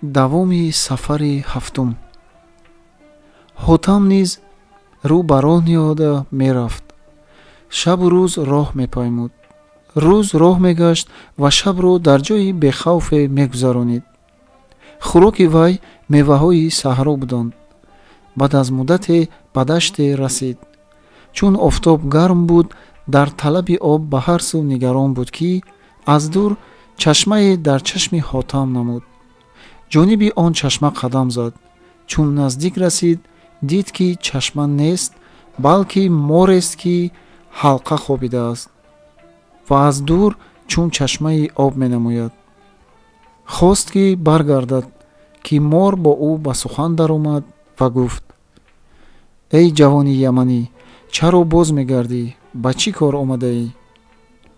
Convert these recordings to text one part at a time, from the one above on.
Давоми сафари ҳафтум. Ҳотам низ рӯ ба роҳ ниҳода мерафт. Шабу рӯз роҳ мепаймуд. Рӯз роҳ мегашт ва шабро дар ҷойи бехавфе мегузаронид. Хӯроки вай меваҳои саҳро буданд. Баъд аз муддате ба даште расид. Чун офтоб гарм буд, дар талаби об ба ҳар сӯ нигарон буд, ки аз дур чашмае дар чашми Ҳотам намуд. Ҷониби он чашма қадам зад. Чун наздик расид, дид, ки чашма нест, балки морест, ки ҳалқа хобидааст ва аз дур чун чашмаи об менамояд. Хост, ки баргардад, ки мор бо ӯ ба сухан даромад ва гуфт: «Эй ҷавони яманӣ, чаро боз мегардӣ? Ба чӣ кор омадаӣ?»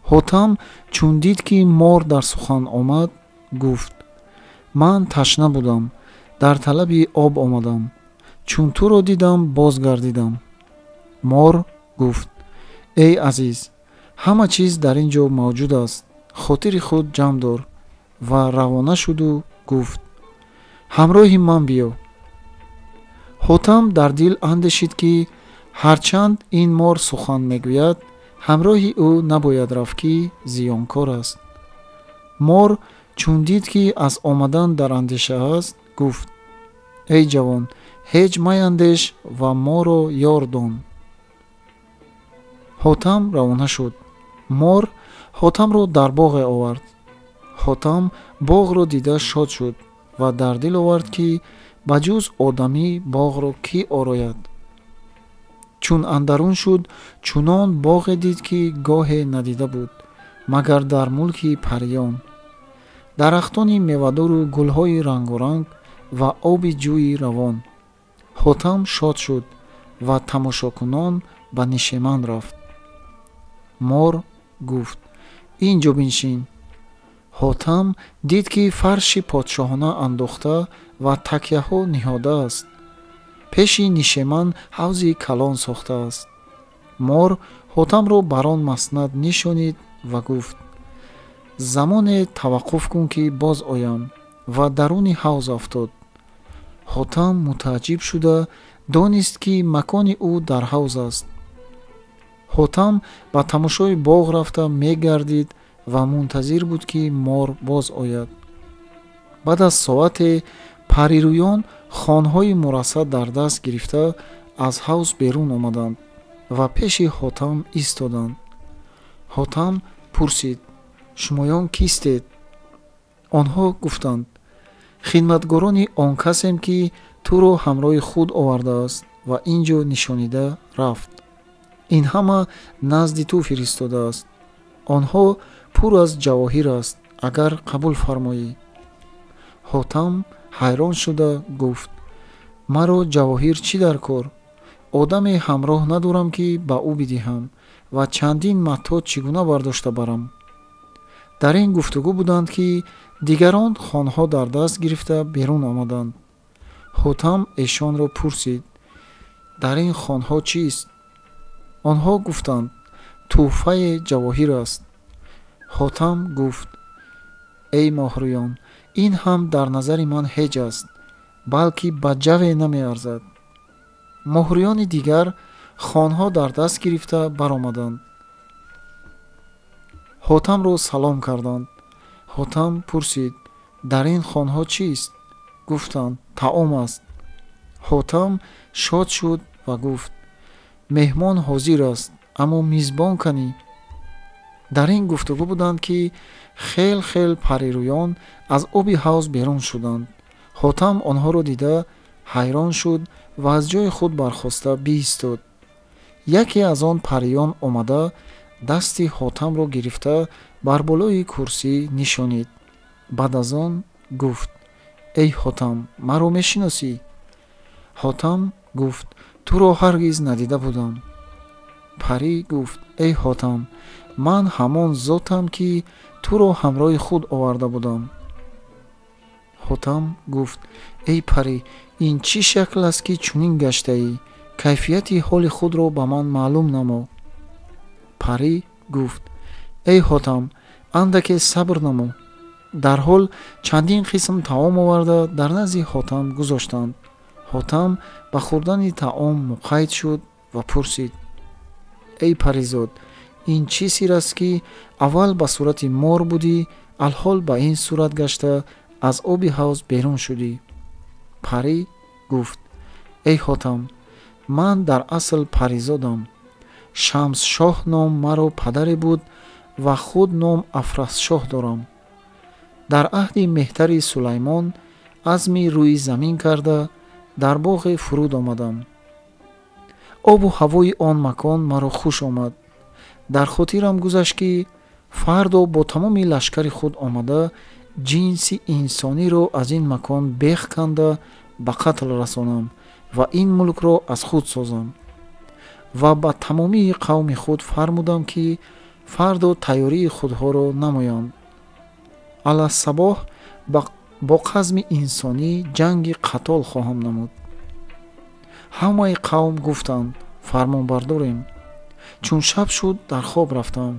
Ҳотам чун дид, ки мор дар сухан омад, гуфт: «Ман ташна будам, дар талаби об омадам. Чун туро дидам, бозгардидам». Мор гуфт: «Эй азиз, ҳама чиз дар ин ҷо мавҷуд аст, хотири худ ҷамъ дор», ва равона шуду гуфт: «Ҳамроҳи ман биё». Ҳотам дар дил андешид, ки ҳарчанд ин мор сухан мегӯяд, ҳамроҳи ӯ набояд рафт, ки зиёнкор аст. Мор чун дид, ки аз омадан дар андеша аст, гуфт: «Эй ҷавон, ҳеҷ маяндеш ва моро ёр дон». Ҳотам равона шуд. Мор Ҳотамро дар боғе овард. Ҳотам боғро дида шод шуд ва дар дил овард, ки ба ҷуз одамӣ боғро кӣ орояд? Чун андарун шуд, чунон боғе дид, ки гоҳе надида буд, магар дар мулки париён: дарахтони мевадору гулҳои рангоранг ва оби ҷӯи равон. Ҳотам шод шуд ва тамошокунон ба нишеман рафт. Мор гуфт: «Ин ҷо биншин». Ҳотам дид, ки фарши подшоҳона андохта ва такяҳо ниҳодааст. Пеши нишеман ҳавзи калон сохтааст. Мор Ҳотамро бар он маснад нишонид ва гуфт: «Замоне таваққуф кун, ки боз оям», ва даруни ҳавз афтод. Ҳотам мутааҷҷиб шуда донист, ки макони ӯ дар ҳавз аст. Ҳотам ба тамошои боғ рафта мегардид ва мунтазир буд, ки мор боз ояд. Баъд аз соате парирӯён хонҳои мурассаъ дар даст гирифта аз ҳавз берун омаданд ва пеши Ҳотам истоданд. Ҳотам пурсид: «Шумоён кистед?» Онҳо гуфтанд: «Хидматгорони он касем, ки туро ҳамроҳи худ овардааст ва ин ҷо нишонида рафт. Ин ҳама назди ту фиристодааст. Онҳо пур аз ҷавоҳир аст, агар қабул фармоӣ». Ҳотам ҳайрон шуда гуфт: «Маро ҷавоҳир чӣ дар кор? Одаме ҳамроҳ надорам, ки ба ӯ бидиҳам, ва чандин матоъ чӣ гуна бардошта барам?» Дар ин гуфтугӯ буданд, ки дигарон хонҳо дар даст гирифта берун омаданд. Ҳотам эшонро пурсид: «Дар ин хонҳо чист?» Онҳо гуфтанд: «Тӯҳфаи ҷавоҳир аст». Ҳотам гуфт: «Эй моҳрӯён, ин ҳам дар назари ман ҳеҷ аст, балки ба ҷаве намеарзад». Моҳрӯёни дигар хонҳо дар даст гирифта баромаданд. Ҳотамро салом карданд. Ҳотам пурсид: «Дар ин хонҳо чист?» Гуфтанд: «Таом аст». Ҳотам шод шуд ва гуфт: «Меҳмон ҳозир аст, аммо мизбон канӣ?» Дар ин гуфтугӯ буданд, ки хел хел парирӯён аз оби ҳавз берун шуданд. Ҳотам онҳоро дида ҳайрон шуд ва аз ҷои худ бархоста биистод. Яке аз он париён омада дасти Ҳотамро гирифта бар болои курсӣ нишонид. Баъд аз он гуфт: «Эй Ҳотам, маро мешиносӣ?» Ҳотам гуфт: «Туро ҳаргиз надида будам». Парӣ гуфт: «Эй Ҳотам, ман ҳамон зотам, ки туро ҳамроҳи худ оварда будам». Ҳотам гуфт: «Эй парӣ, ин чӣ шакл аст, ки чунин гаштаӣ? Кайфияти ҳоли худро ба ман маълум намо». Парӣ гуфт: «Эй Ҳотам, андаке сабр намо». Дарҳол чандин қисм таом оварда дар назди Ҳотам гузоштанд. Ҳотам ба хӯрдани таом муқайд шуд ва пурсид: эй паризод, ин чӣ сир аст, ки аввал ба сурати мор будӣ, алҳол ба ин сурат гашта аз оби ҳавз берун шудӣ? Парӣ гуфт: эй Ҳотам, ман дар асл паризодам. Шамсшоҳ ном маро падаре буд ва худ ном Афрасшоҳ дорам. Дар аҳди меҳтари Сулаймон азми рӯи замин карда дар боғе фуруд омадам. Обу ҳавои он макон маро хуш омад. Дар хотирам гузашт, ки фардо бо тамоми лашкари худ омада ҷинси инсониро аз ин макон бех канда ба қатл расонам ва ин мулкро аз худ созам. Ва ба тамомии қавми худ фармудам, ки фардо тайёрии худҳоро намоянд. Алассабоҳ бо қазми инсонӣ ҷанги қатол хоҳам намуд. Ҳамаи қавм гуфтанд: фармонбардорем. Чун шаб шуд, дар хоб рафтам.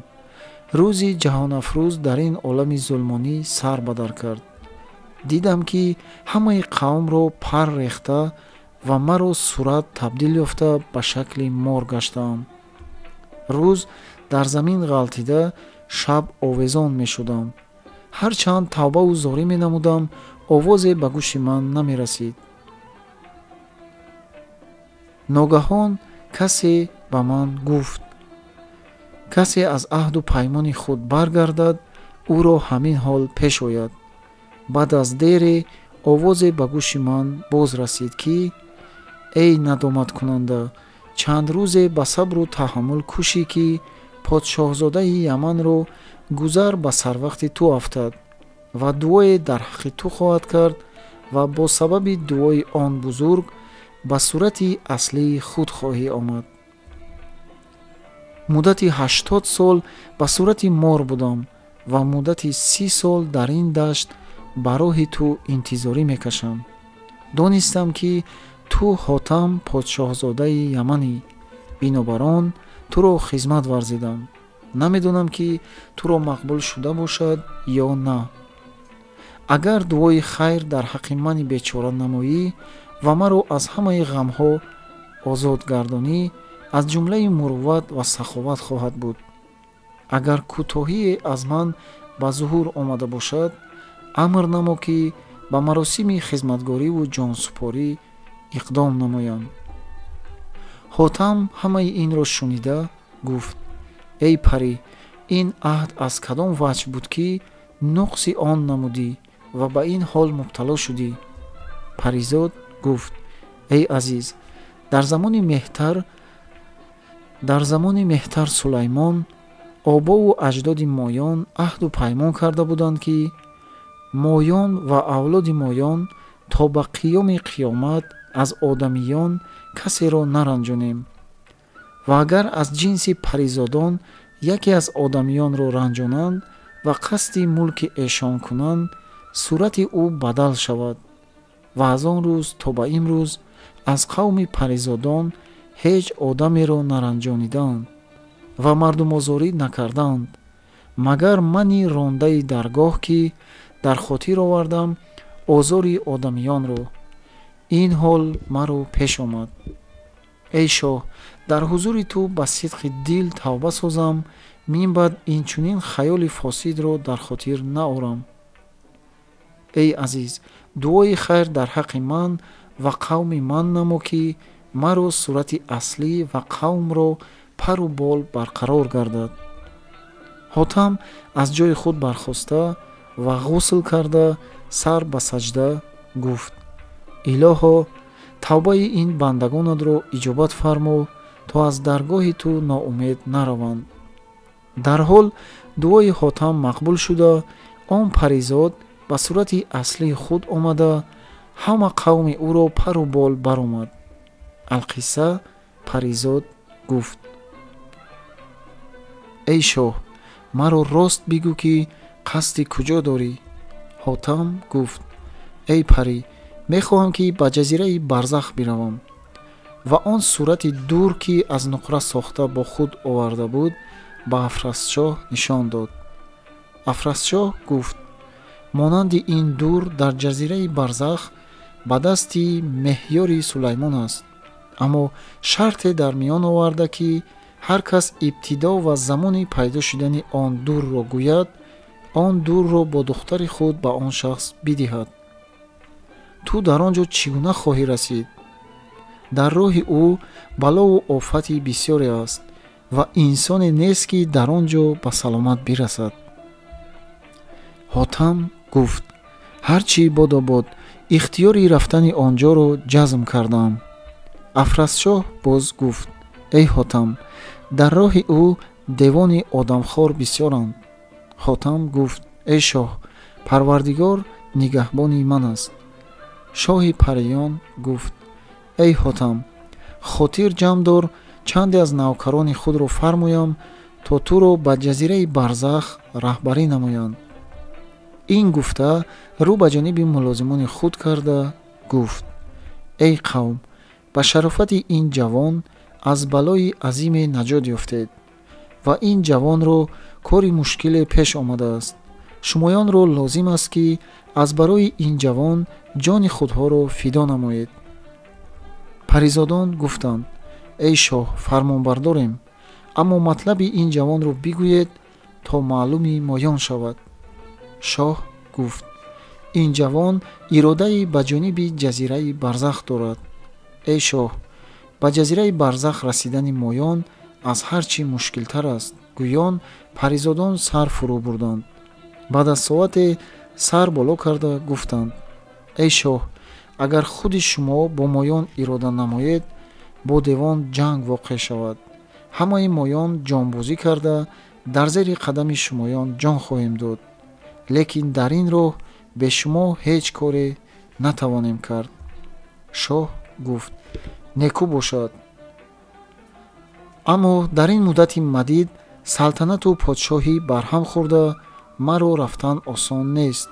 Рӯзи ҷаҳонафрӯз дар ин олами зулмонӣ сар бадар кард. Дидам, ки ҳамаи қавмро пар рехта ва маро сурат табдил ёфта ба шакли мор гаштаам. Рӯз дар замин ғалтида, шаб овезон мешудам. Ҳарчанд тавбаву зорӣ менамудам, овозе ба гӯши ман намерасид. Ногаҳон касе ба ман гуфт: касе аз аҳду паймони худ баргардад, ӯро ҳамин ҳол пеш ояд. Баъд аз дере овозе ба гӯши ман боз расид, ки эй надоматкунанда, чанд рӯзе ба сабру таҳаммул кӯшӣ, ки подшоҳзодаи Яманро гузар ба сарвақти ту афтад ва дуое дар ҳаққи ту хоҳад кард ва бо сабаби дуои он бузург ба сурати аслии худ хоҳӣ омад. Муддати 80 сол ба сурати мор будам ва муддати 30 сол дар ин дашт ба роҳи ту интизорӣ мекашам. Донистам, ки ту Ҳотам подшоҳзодаи Яманӣ, бинобар он туро хизмат варзидам. Намедонам, ки туро мақбул шуда бошад ё на. Агар дуои хайр дар ҳаққи мани бечора намоӣ ва маро аз ҳамаи ғамҳо озод гардонӣ, аз ҷумлаи мурувват ва саховат хоҳад буд. Агар кӯтоҳие аз ман ба зуҳур омада бошад, амр намо, ки ба маросими хизматгориву ҷонсупорӣ иқдом намоям. Ҳотам ҳамаи инро шунида гуфт: эй парӣ, ин аҳд аз кадом ваҷҳ буд, ки нуқси он намудӣ ва ба ин ҳол мубтало шудӣ? Паризод гуфт: эй азиз, дар замони меҳтар Сулаймон обову аҷдоди моён аҳду паймон карда буданд, ки моён ва авлоди моён то ба қиёми қиёмат аз одамиён касеро наранҷонем. Ва агар аз ҷинси паризодон яке аз одамиёнро ранҷонанд ва қасди мулки эшон кунанд, сурати ӯ бадал шавад. Ва аз он рӯз то ба имрӯз аз қавми паризодон ҳеҷ одамеро наранҷониданд ва мардумозорӣ накарданд, магар мани рондаи даргоҳ, ки дар хотир овардам озори одамиёнро. Ин ҳол маро пеш омад. Эй шоҳ, дар ҳузури ту ба сидқи дил тавба созам, минбаъд инчунин хаёли фосидро дар хотир наорам. Эй азиз, дуои хайр дар ҳаққи ман ва қавми ман намо, ки маро сурати аслӣ ва қавмро пару бол барқарор гардад. Ҳотам аз ҷои худ бархоста ва ғусл карда сар ба саҷда гуфт: илоҳо, тавбаи ин бандагонатро иҷобат фармо, то аз даргоҳи ту ноумед нараванд. Дарҳол дуои Ҳотам мақбул шуда, он паризод ба сурати аслии худ омада, ҳама қавми ӯро пару бол баромад. Алқисса паризод гуфт: эй шоҳ, маро рост бигӯ, ки қасди куҷо дорӣ? Ҳотам гуфт: эй парӣ, мехоҳам, ки ба ҷазираи Барзах биравам. Ва он сурати дур, ки аз нуқра сохта бо худ оварда буд, ба Афрасшоҳ нишон дод. Афрасшоҳ гуфт: Монанди ин дур дар ҷазираи Барзах ба дасти меҳёри Сулаймон аст. Аммо шарте дар миён оварда, ки ҳар кас ибтидо ва замони пайдо шудани он дурро гӯяд, он дурро бо духтари худ ба он шахс бидиҳад. Ту дар он ҷо чӣ гуна хоҳӣ расид? Дар роҳи ӯ балову офати бисёре аст ва инсоне нест, ки дар он ҷо ба саломат бирасад. Ҳотам гуфт: ҳар чӣ бодо бод, ихтиёри рафтани он ҷоро ҷазм кардам. Афрасшоҳ боз гуфт: эй Ҳотам, дар роҳи ӯ девони одамхор бисёранд. Ҳотам гуфт: эй шоҳ, Парвардигор нигаҳбони ман аст. Шоҳи париён гуфт: эй Ҳотам, хотир ҷамъ дор, чанде аз навкарони худро фармоям, то туро ба ҷазираи Барзах раҳбарӣ намоянд. Ин гуфта рӯ ба ҷониби мулозимони худ карда гуфт: эй қавм, ба шарофати ин ҷавон аз балои азиме наҷот ёфтед ва ин ҷавонро кори мушкиле пеш омадааст. Шумоёнро лозим аст, ки аз барои ин ҷавон ҷони худҳоро фидо намоед. Паризодон гуфтанд: эй шоҳ, фармонбардорем, аммо матлаби ин ҷавонро бигӯед, то маълуми моён шавад. Шоҳ гуфт: ин ҷавон иродаи ба ҷониби ҷазираи Барзах дорад. Эй шоҳ, ба ҷазираи Барзах расидани моён аз ҳар чӣ мушкилтар аст. Гӯён паризодон сар фурӯ бурданд. Баъд аз соате сар боло карда гуфтанд: эй шоҳ, агар худи шумо бо моён ирода намоед, бо девон ҷанг воқеъ шавад. Ҳамаи моён ҷонбозӣ карда дар зери қадами шумоён ҷон хоҳем дод, лекин дар ин роҳ бе шумо ҳеҷ коре натавонем кард. Шоҳ гуфт: некӯ бошад. Аммо дар ин муддати мадид салтанату подшоҳӣ барҳам хӯрда, маро рафтан осон нест.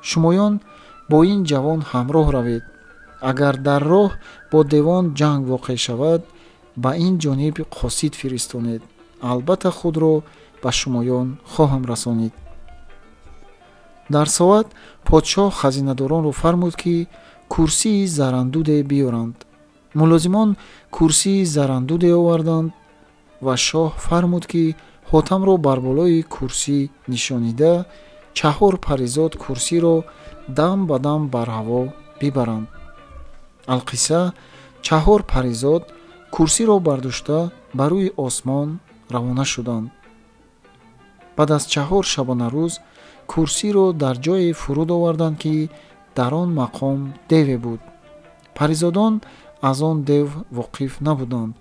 Шумоён бо ин ҷавон ҳамроҳ равед. Агар дар роҳ бо девон ҷанг воқеъ шавад, ба ин ҷониб қосид фиристонед. Албатта худро ба шумоён хоҳам расонид. Дар соат подшоҳ хазинадоронро фармуд, ки курсии зарандуде биёранд. Мулозимон курсии зарандуде оварданд ва шоҳ фармуд, ки Ҳотамро бар болои курсӣ нишонида, чаҳор паризод курсиро дам ба дам бар ҳаво бибаранд. Алқисса, чаҳор паризод курсиро бардошта ба рӯи осмон равона шуданд. Баъд аз 4 шабонарӯз курсиро дар ҷое фуруд оварданд, ки дар он мақом деве буд. Паризодон аз он дев воқиф набуданд.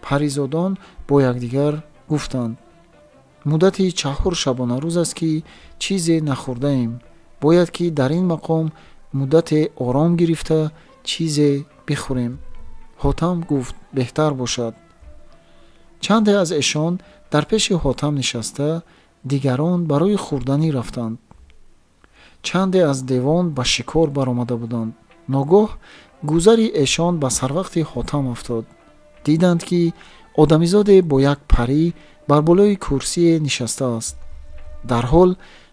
Паризодон бо якдигар гуфтанд: муддати 4 шабонарӯз аст, ки чизе нахӯрдаем. Бояд ки дар ин мақом муддате ором гирифта чизе бихӯрем. Ҳотам гуфт: беҳтар бошад. Чанде аз эшон дар пеши Ҳотам нишаста, дигарон барои хӯрданӣ рафтанд. Чанде аз девон ба шикор баромада буданд. Ногоҳ гузари эшон ба сарвақти Ҳотам афтод. Диданд, ки одамизоде бо як парӣ бар болои курсие нишастааст. Дарҳол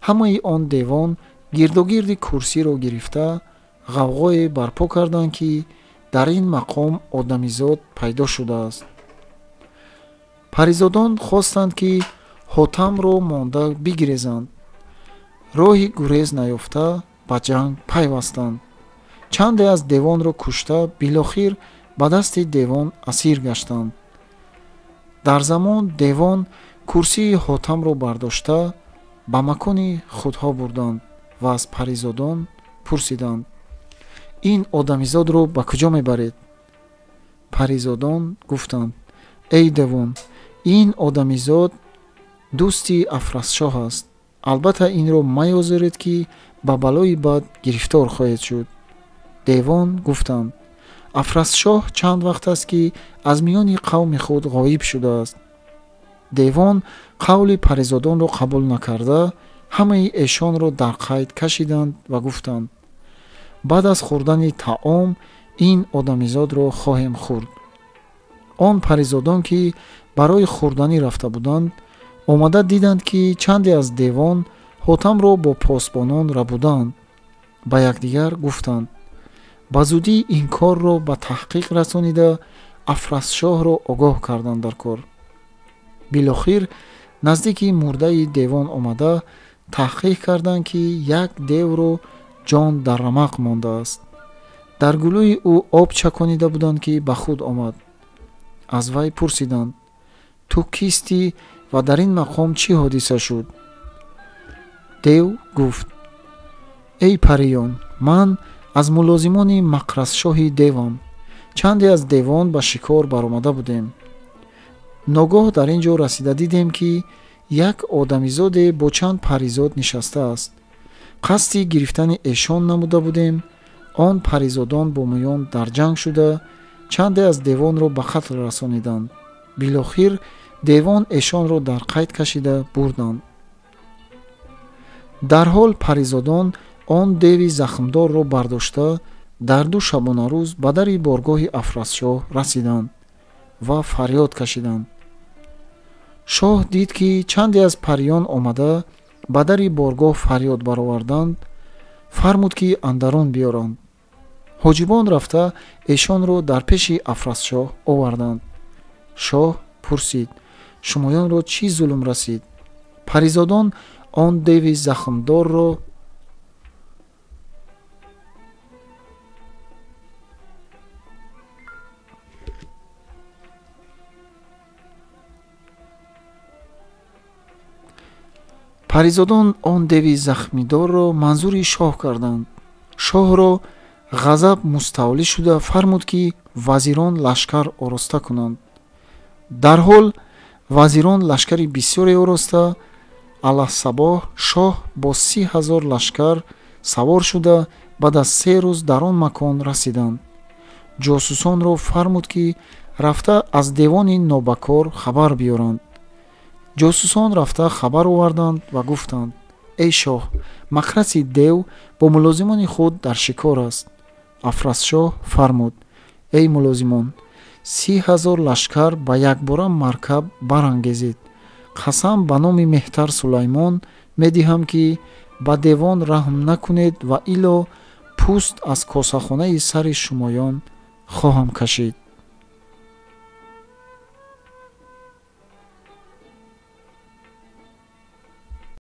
ҳамаи он девон гирдогирди курсиро гирифта ғавғое барпо карданд, ки дар ин мақом одамизод пайдо шудааст. Паризодон хостанд, ки Ҳотамро монда бигирезанд. Роҳи гурез наёфта ба ҷанг пайвастанд. Чанде аз девонро кушта, билохир ба дасти девон асир гаштанд. Дар замон девон курсии Ҳотамро бардошта ба макони худҳо бурданд ва аз паризодон пурсиданд: ин одамизодро ба куҷо мебаред? Паризодон гуфтанд: эй девон, ин одамизод дӯсти Афрасшоҳ аст. Албатта инро маёзоред, ки ба балои бад гирифтор хоҳед шуд. Девон гуфтанд: Афрасшоҳ чанд вақт аст, ки аз миёни қавми худ ғоиб шудааст. Девон қавли паризодонро қабул накарда, ҳамаи эшонро дар қайд кашиданд ва гуфтанд: баъд аз хӯрдани таом ин одамизодро хоҳем хӯрд. Он паризодон, ки барои хӯрданӣ рафта буданд, омада диданд, ки чанде аз девон Ҳотамро бо посбонон рабуданд. Ба якдигар гуфтанд: ба зудӣ ин корро ба таҳқиқ расонида Афрасшоҳро огоҳ карданд дар кор. Билохир наздики мурдаи девон омада таҳқиқ карданд, ки як девро ҷон дар рамақ мондааст. Дар гулӯи ӯ об чаконида буданд, ки ба худ омад. Аз вай пурсиданд: ту кистӣ ва дар ин мақом чӣ ҳодиса шуд? Дев гуфт: эй париён, ман аз мулозимони мақрасшоҳи девам. Чанде аз девон ба шикор баромада будем. Ногоҳ дар ин ҷо расида дидем, ки як одамизоде бо чанд паризод нишастааст. Қасди гирифтани эшон намуда будем. Он паризодон бо муён дар ҷанг шуда чанде аз девонро ба қатл расониданд. Билохир девон эшонро дар қайд кашида бурданд. Дарҳол паризодон он деви захмдорро бардошта дар 2 шабонарӯз ба дари боргоҳи Афрасшоҳ расиданд ва фарёд кашиданд. Шоҳ дид, ки чанде аз париён омада ба дари боргоҳ фарёд бароварданд, фармуд, ки андарун биёранд. Ҳоҷибон рафта эшонро дар пеши Афрасшоҳ оварданд. Шоҳ пурсид: шумоёнро чӣ зулм расид? Паризодон он деви захмдорро манзури шоҳ карданд. Шоҳро ғазаб муставлӣ шуда фармуд, ки вазирон лашкар ороста кунанд. Дарҳол вазирон лашкари бисёре ороста, алассабоҳ шоҳ бо 30 000 лашкар савор шуда баъд аз 3 рӯз дар он макон расиданд. Ҷосусонро фармуд, ки рафта аз девони нобакор хабар биёранд. Ҷосусон рафта хабар оварданд ва гуфтанд: эй шоҳ, мақраси дев бо мулозимони худ дар шикор аст. Афрасшоҳ фармуд: эй мулозимон, 30 000 лашкар ба якбора маркаб барангезед. Қасам ба номи меҳтар Сулаймон медиҳам, ки ба девон раҳм накунед ва ило пӯст аз косахонаи сари шумоён хоҳам кашид.